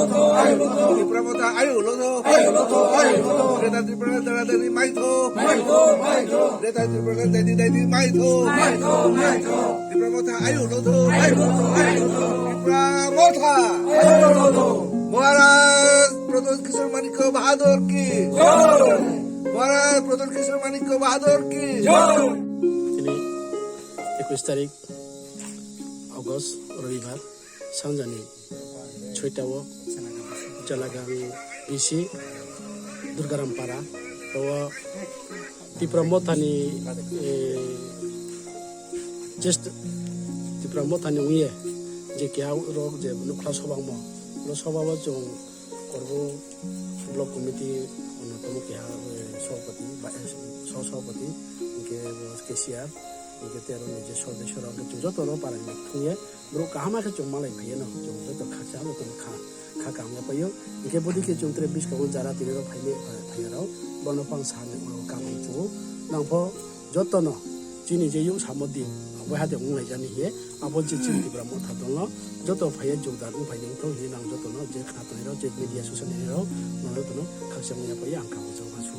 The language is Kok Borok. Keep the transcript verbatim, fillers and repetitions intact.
Tipra Motha ayu lotho. Ayu lotho, ayu lotho. Greater Tipraland dara dani maitho. Maitho, maitho. Greater Tipraland dani dani maitho. Maitho, maitho. Tipra Motha ayu lotho. Ayu lotho, ayu lotho. Tipra Motha. Ayu lotho. Maharaj Pradyut Kishore Manikya Bahadur ki. Jai. Maharaj Pradyut Kishore Manikya Bahadur ki. Jai. Tini ekush tarik August, Robibar, sanjani soita o Jalagang B C Durgaram Para, o Tipra Mothani, eh, just Tipra Mothani wngye je keha rok je nukla sobangmo, o sobao chwng Korbo Block Committee onnotomo keha, eh, Sabhapati, ba, eh, Sah Sabhapati, hwnkhe bo cashier, hwnkhe tei aro niji sodosyo rok, hwnkhe chwng joto no para ni thungya. Borok kaham khe chwng malai phaiya no, chwng joto khaksa joto no kha, kha kaham ya paio. Hwnkhe bodi khe chwng tere bwskango jara tini rok phaini, phaiya rok, bono pang sa ni ulo kaham chwng nang pho joto no chini je yung samo din, abo hade wng lai jani he, abo je chini Tipra Motha dol no joto phaiya jogdan wng phai nang thok he nang joto no je khna tongnai rok, je media social media rok, nang joto no khaksa wng ya paio ang kaham chwng ma su.